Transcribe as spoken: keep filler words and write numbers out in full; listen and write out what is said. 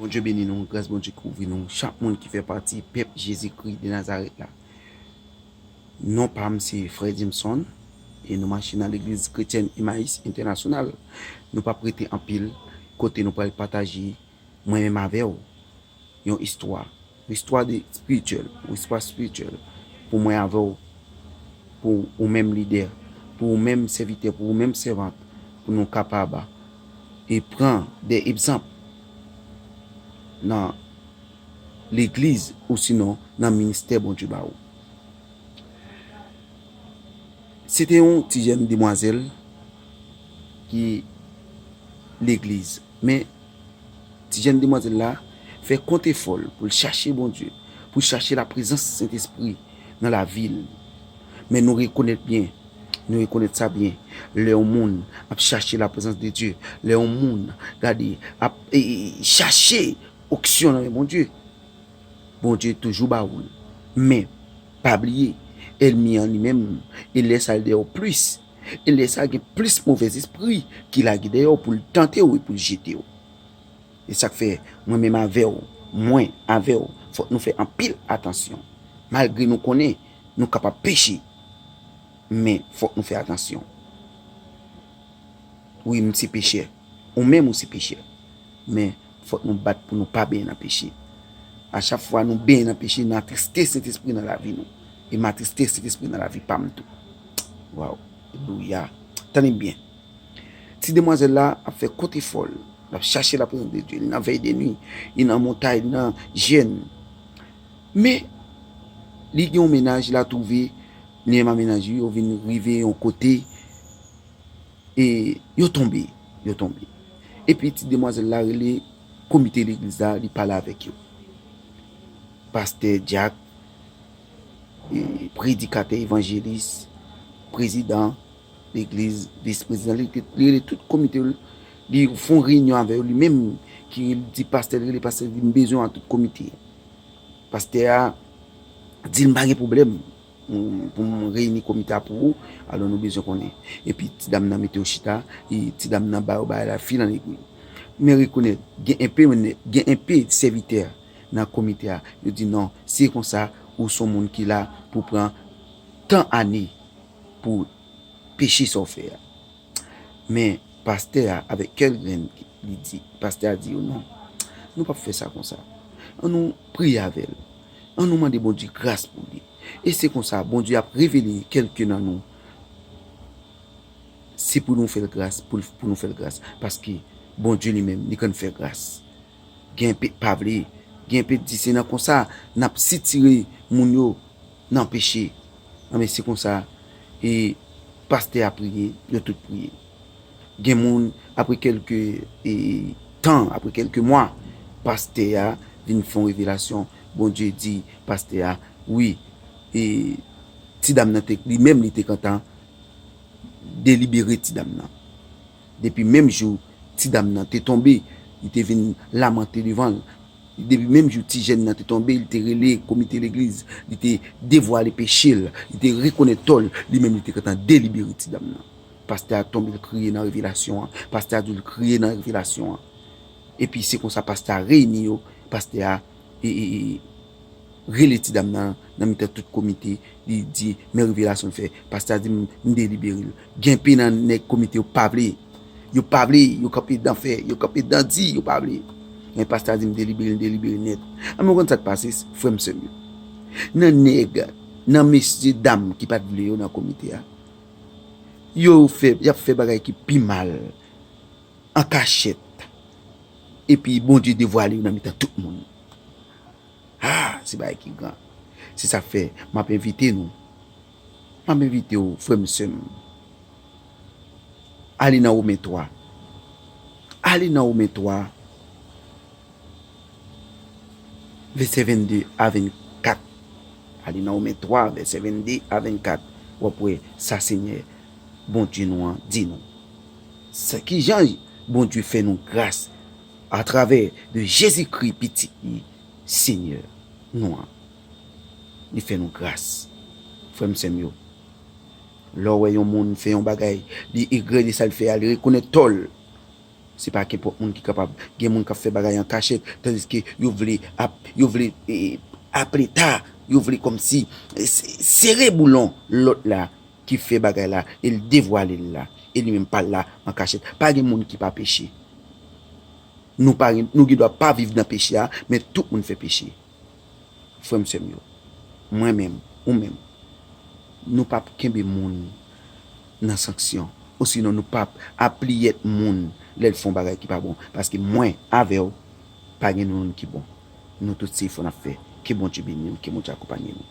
Bondye beni nou, gras Bondye kouvri nou, chak moun ki fè pati pèp Jezikri de Nazarèt la. Non pa m se Frè Jameson, e nou mache nan Legliz Kretyèn Emmaüs Entènasyonal. Nou p ap rete anpil, kote nou pral pataje, mwen menm avè w, yon istwa, yon istwa de espirityèl, yon istwa espirityèl pou mwen avè w, pou ou menm lidè, pou ou menm sèvitè, pou ou menm sèvant, pou nou kapab e pran de egzanp nan legliz ou sinon nan ministè Bondye ba ou. Se te yon ti jèn demwazèl ki legliz. Men, ti jèn demwazèl la fè kont efò l pou l chache Bondye, pou l chache laprezans Sentespri nan lavi l. Men nou rekonèt byen, nou rekonèt sa byen, lè yon moun ap chache laprezans de Dye, lè yon moun, gade, ap e, e, chache onksyon nan men Bondye, Bondye toujou ba ou l. Men, pa bliye, ènmi an li menm, e lè sa l dèyè w plis, e lè sa gen plis movèzespri ki lage dèyè w pou l tante w e pou l jete w. E sa k fè, mwen menm avè w, mwen avè w, fòk nou fè anpil atansyon. Malgre nou konnen nou kapab peche, men fòk nou fè atansyon. Wi, m se pechè. Ou menm ou se pechè. Men, fòk nou bat pou nou pa benyen nan peche. A chak fwa nou benyen nan peche, nou atriste Sentespri nan lavi nou. E m atriste Sentespri nan lavi pa m tou. Waw. Alelouya. Tande m byen. Ti demwazèl la ap fè kont efò l. L ap chache laprezans de Dye. Li nan vèy de nwi. Li nan montay, li nan jèn. Men, li gen yon mennaj, li twouve, li menm a mennaj li, yo vin rive yon kote, e yo tonbe, yo tonbe. Epi ti demwazèl la rele komite legliz la, li pale avèk yo. Pastè, dyak, e, predikatè, evanjelis, prezidan legliz, vis prezidan, li te, li rele tout komite, li fè yon reyinyon avè yo, li menm ki di pastè, li rele pastè, li di, "M bezwen w a tout komite." Pastè a di l, "M pa gen pwoblèm, m, pou m reyini komite a pou ou, alò nou bezwen konnen." Epi ti dam nan mete yo chita, e ti dam nan ba yo bagay la fil an egwi. Men rekonèt, gen enpe, gen enpe sèvitè nan komite a, yo di, "Non, se konsa, ou se yon moun ki la pou pran tan ane pou peche sa w fè a." Men, pastè a, avèk kè l grenn, li di, pastè a di yo, "Non, nou p ap fè sa konsa. An nou priye avè l. An nou mande Bondye gras pou li. E se konsa, Bondye ap revele kèlke nan nou. Se pou nou fè l gras, pou, pou nou fè l gras. Paske Bondye li menm, li konn fè gras." Gen enpe k pa vle, gen enpe k di se nan konsa n ap sitire moun yo nan peche. Anben, se konsa, e pastè a priye, yo tout priye. Gen moun, apre kèlke, e, tan, apre kèlke mwa, pastè a vin fè yon revelasyon. Bondye di pastè a, wi, e ti dam nan te, li menm li te kontan delibere ti dam nan. Depi menm jou ti dam nan te tonbe, li te vin lamante devan l. Depi menm jou ti jèn nan te tonbe, li te rele komite legliz, li te devwale peche l, li te rekonèt tò l, li menm li te gentan delibere ti dam nan. Pastè a tonbe, l kriye nan revelasyon an. Pastè a di l kriye nan revelasyon an. Epi se konsa pastè a reyini yo, pastè a e, e, e, rele ti dam nan, nan mitan tout komite, li di, men revelasyon l fè. Pastè a di, "M, m delibere l." Gen pe nan nèg komite yo pa vle. Yo pa vle, yo kanpe dan fè, yo kanpe dan di, yo pa vle. Men pastè a di, "M delibere l, m delibere l nèt." Anben, ou konn sa k pase, frè m, sè m yo? Nan nèg, nan mesye dam ki pa t vle yo nan komite a, yo fè, y ap fè bagay ki pi mal, an kachèt. Epi Bondye devwale yo nan mitan tout moun. Ah, se bagay ki gran. Se sa k fè, m ap envite nou. M ap envite w, frè m, sè m. Ale nan Women twa. Ale nan Women twa, vèsè vennde a vennkat. Ale nan Women twa, vèsè vennde a vennkat. W ap wè sa Senyè Bondye nou an di nou. Sa ki jan Bondye fè nou gras atravè de Jezikri, Pitit li, Senyè nou an. Li fè nou gras. Frè m, sè m yo, lè w wè yon moun fè yon bagay, li egrè de sa l fè a, li rekonèt tò l, Se pa kenpòt moun ki kapab. Gen moun k ap fè bagay an kachèt, tandiske yo vle ap, yo vle, e, apleta, yo vle kòmsi, e, se- sere boulon lòt la ki fè bagay la, e l devwale l la, e li menm pa l la an kachèt. Pa gen moun ki pa peche. Nou pa gen, nou gen dwa pa viv nan peche a, men tout moun fè peche. Frè m, sè m yo, mwen menm, ou menm, nou p ap kenbe moun nan sanksyon, osinon nou p ap apliyèt moun lè l fè yon bagay ki pa bon. Paske mwen avè w, pa gen moun ki bon. Nou tout se efò n ap fè. Ke Bondye beni nou, ke Bondye akonpaye nou.